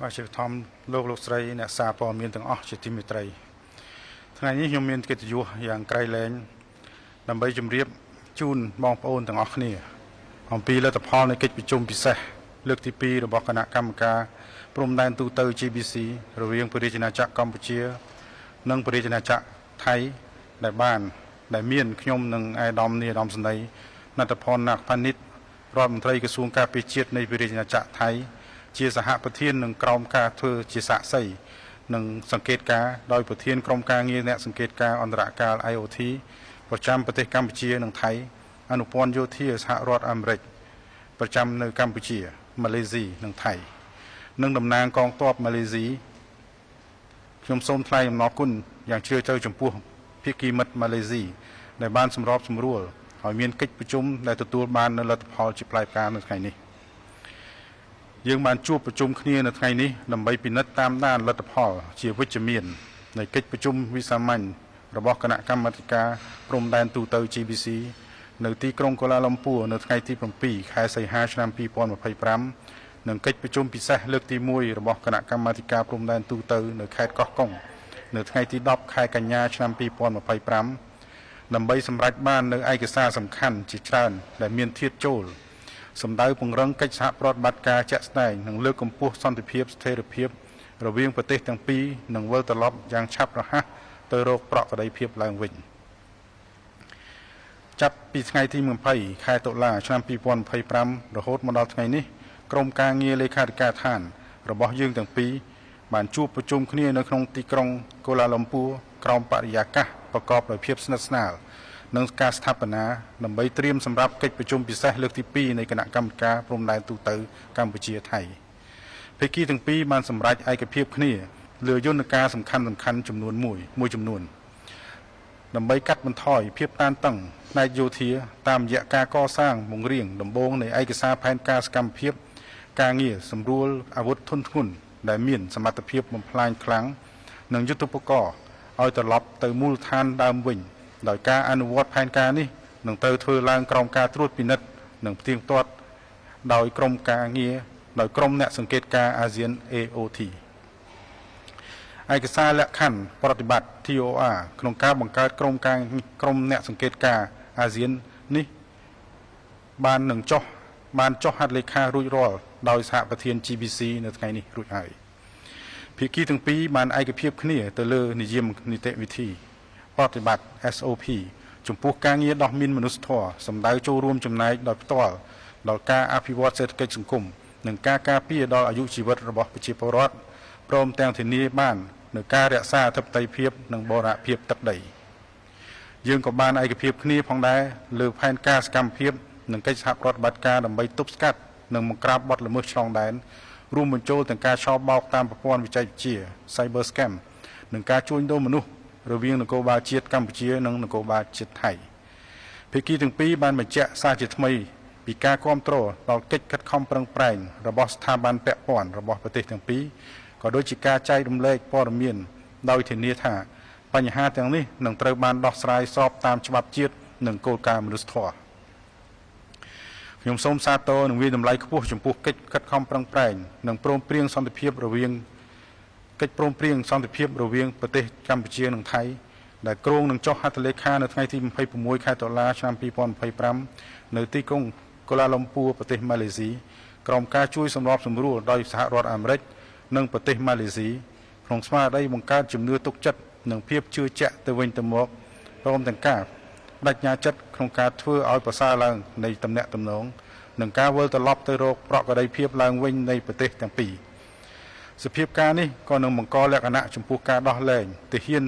បាទជាបឋមលោកលោកស្រីអ្នកសារព័ត៌មានទាំងអស់ជាទីមេត្រីថ្ងៃនេះខ្ញុំមានកិត្តិយសយ៉ាងក្រៃលែងដើម្បីជម្រាបជូនបងប្អូនទាំងអស់គ្នាអំពីលទ្ធផលនៃកិច្ចប្រជុំពិសេសលើកទី2របស់គណៈកម្មការព្រំដែនទូទៅ GBC រវាងព្រះរាជាណាចក្រកម្ពុជា និងព្រះរាជាណាចក្រថៃដែលបានដែលមានខ្ញុំនិងឯកឧត្តមនាយឧត្តមសេនីយ៍ណដ្ឋផនណាក់ផានិតរដ្ឋមន្ត្រីក្រសួងការពារជាតិនៃព្រះរាជាណាចក្រថៃ ជាសហប្រធាននិងក្រោមការធ្វើជាសាក្សីនិងសង្កេតការដោយប្រធានក្រុមការងារអ្នកសង្កេតការអន្តរកាល IOT ប្រចាំប្រទេសកម្ពុជានិងថៃអនុព័ន្ធយោធាសហរដ្ឋអាមេរិកប្រចាំនៅកម្ពុជាម៉ាឡេស៊ីនិងថៃនិងតំណាងកងទ័ពម៉ាឡេស៊ីខ្ញុំសូមថ្លែងអំណរគុណយ៉ាងជ្រាលជ្រៅចំពោះភាគីមិត្តម៉ាឡេស៊ីដែលបានសម្របសម្រួលឲ្យមានកិច្ចប្រជុំដែលទទួលបាននូវលទ្ធផលជាផ្លែផ្កានៅថ្ងៃនេះ យើងបានជួបប្រជុំគ្នានៅថ្ងៃនេះដើម្បីពិនិត្យតាមដានលទ្ធផលជាវិជ្ជមាននៃកិច្ចប្រជុំវិសាមញ្ញរបស់គណៈកម្មាធិការព្រំដែនទូទៅ GBC នៅទីក្រុងកូឡាឡាំពួរនៅថ្ងៃទី7ខែសីហាឆ្នាំ2025និងកិច្ចប្រជុំពិសេសលើកទី1របស់គណៈកម្មាធិការព្រំដែនទូទៅនៅខេត្តកោះកុងនៅថ្ងៃទី10ខែកញ្ញាឆ្នាំ2025ដើម្បីសម្រេចបាននូវឯកសារសំខាន់ជាច្រើនដែលមានធាតុចូល សម្ដៅពង្រឹងកិច្ចសហប្រតិបត្តិការជាក់ស្ដែងនិងលើកកម្ពស់សន្តិភាពស្ថិរភាពរវាងប្រទេសទាំងពីរនិងវិលត្រឡប់យ៉ាងឆាប់រហ័សទៅរកប្រក្រតីភាពឡើងវិញចាប់ពីថ្ងៃទី20ខែតុលាឆ្នាំ2025រហូតមកដល់ថ្ងៃនេះក្រុមការងារលេខាធិការដ្ឋានរបស់យើងទាំងពីរបានជួបប្រជុំគ្នានៅក្នុងទីក្រុងកូឡាឡាំពួរក្រោមបរិយាកាសប្រកបដោយភាពស្និទ្ធស្នាល និងការស្ថាបនាដើម្បីត្រៀមសម្រាប់កិច្ចប្រជុំពិសេសលើកទី2នៃគណៈកម្មការព្រំដែនទូទៅកម្ពុជាថៃភាគីទាំងពីរបានសម្រេចឯកភាពគ្នាលើយន្តការសំខាន់សំខាន់ចំនួនមួយមួយចំនួនដើម្បីកាត់បន្ថយភាពតានតឹងផ្នែកយោធាតាមរយៈការកសាងបង្រៀងដំបូងនៃឯកសារផែនការសកម្មភាពការងារសម្រួលអាវុធធុនធ្ងន់ដែលមានសមត្ថភាពបំផ្លាញខ្លាំងនិងយុទ្ធឧបករណ៍ឲ្យត្រឡប់ទៅមូលដ្ឋានដើមវិញដោយការអនុវត្តផែនការនេះនឹងត្រូវធ្វើឡើងក្រោមការត្រួតពិនិត្យនិងផ្ទៀងផ្ទាត់ដោយក្រុមការងារដោយក្រុមអ្នកសង្កេតការអាស៊ាន AOT ឯកសារលក្ខខណ្ឌប្រតិបត្តិ TOR ក្នុងការបង្កើតក្រុមការក្រុមអ្នកសង្កេតការអាស៊ាននេះបាននឹងចុះបានចុះហត្ថលេខារួចរាល់ដោយសហប្រធាន GBC នៅថ្ងៃនេះរួចហើយភាគីទាំងពីរបានឯកភាពគ្នាទៅលើនិយមនីតិវិធីប្រតិបត្តិ SOP ចំពោះការងារដោះមីនមនុស្សធម៌សម្ដៅចូលរួមចំណែកដោយផ្ទាល់ដល់ការអភិវឌ្ឍសេដ្ឋកិច្ចសង្គមនិងការការពារដល់អាយុជីវិតរបស់ប្រជាពលរដ្ឋព្រមទាំងធានាបាននូវការរក្សាអធិបតេយ្យភាពនិងបូរណភាពទឹកដីយើងក៏បានឯកភាពគ្នាផងដែរលើផែនការសកម្មភាពនិងកិច្ចសហប្រតិបត្តិការដើម្បីទប់ស្កាត់និងបង្ក្រាបបទល្មើសឆ្លងដែនរួមបញ្ចូលទាំងការឆបោកតាមប្រព័ន្ធវិទ្យា Cyber Scam និងការជួញដូរមនុស្សរវាងនគរបាលជាតិកម្ពុជានិងនគរបាលជាតិថៃភាគីទាំងពីរបានបញ្ជាក់សារជាថ្មីពីការគ្រប់គ្រងដល់កិច្ចខិតខំប្រឹងប្រែងរបស់ស្ថាប័នពាក់ព័ន្ធរបស់ប្រទេសទាំងពីរក៏ដូចជាការចែករំលែកព័ត៌មានដោយធានាថាបញ្ហាទាំងនេះនឹងត្រូវបានដោះស្រាយស្របតាមច្បាប់ជាតិនិងគោលការណ៍មនុស្សធម៌ខ្ញុំសូមសាទរនិងវាយតម្លៃខ្ពស់ចំពោះកិច្ចខិតខំប្រឹងប្រែងនិងព្រមព្រៀងសន្តិភាពរវាងកិច្ចព្រមព្រៀងសន្តិភាពរវាងប្រទេសកម្ពុជានិងថៃដែលគ្រោងនឹងចុះហត្ថលេខានៅថ្ងៃទី26ខែតុលាឆ្នាំ2025នៅទីក្រុងកូឡាឡាំពួរប្រទេសម៉ាឡេស៊ីក្រោមការជួយសម្របសម្រួលដោយសហរដ្ឋអាមេរិកនិងប្រទេសម៉ាឡេស៊ីក្នុងស្មារតីបង្កើតជំនឿទុកចិត្តនិងភាពជឿជាក់ទៅវិញទៅមកព្រមទាំងការបដិញ្ញាចិត្តក្នុងការធ្វើឲ្យប្រសើរឡើងនៃទំនាក់ទំនងនិងការវិលត្រឡប់ទៅរកប្រក្រតីភាពឡើងវិញនៃប្រទេសទាំងពីរសភាពការនេះក៏នឹងបង្កលក្ខណៈចំពោះការដោះលែងទាហាន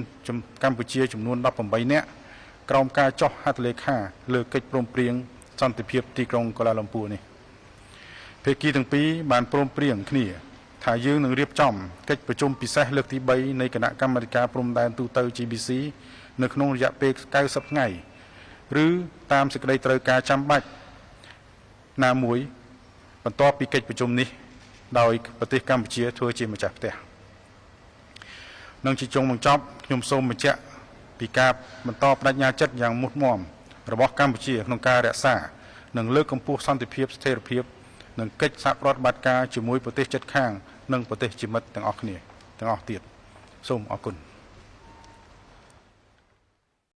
កម្ពុជាចំនួន18នាក់ក្រោមការចុះហត្ថលេខាលើកិច្ចព្រមព្រៀងសន្តិភាពទីក្រុងកូឡាឡាំពួរនេះភាគីទាំងពីរបានព្រមព្រៀងគ្នាថាយើងនឹងរៀបចំកិច្ចប្រជុំពិសេសលើកទី3នៃគណៈកម្មាធិការព្រំដែនទូទៅ GBC នៅក្នុងរយៈពេល90ថ្ងៃឬតាមសេចក្តីត្រូវការចាំបាច់ណាមួយបន្ទាប់ពីកិច្ចប្រជុំនេះដោយប្រទេសកម្ពុជាធ្វើជាម្ចាស់ផ្ទះនិងជាចុងបញ្ចប់ខ្ញុំសូមបញ្ជាក់ពីការបន្តបដិញ្ញាចិត្តយ៉ាងមុតមមរបស់កម្ពុជាក្នុងការរក្សានិងលើកកម្ពស់សន្តិភាពស្ថិរភាព និងកិច្ចសហប្រតិបត្តិការជាមួយប្រទេសជិតខាង និងប្រទេសជាមិត្តទាំងអស់គ្នាទាំងអស់ទៀតសូមអរគុណ។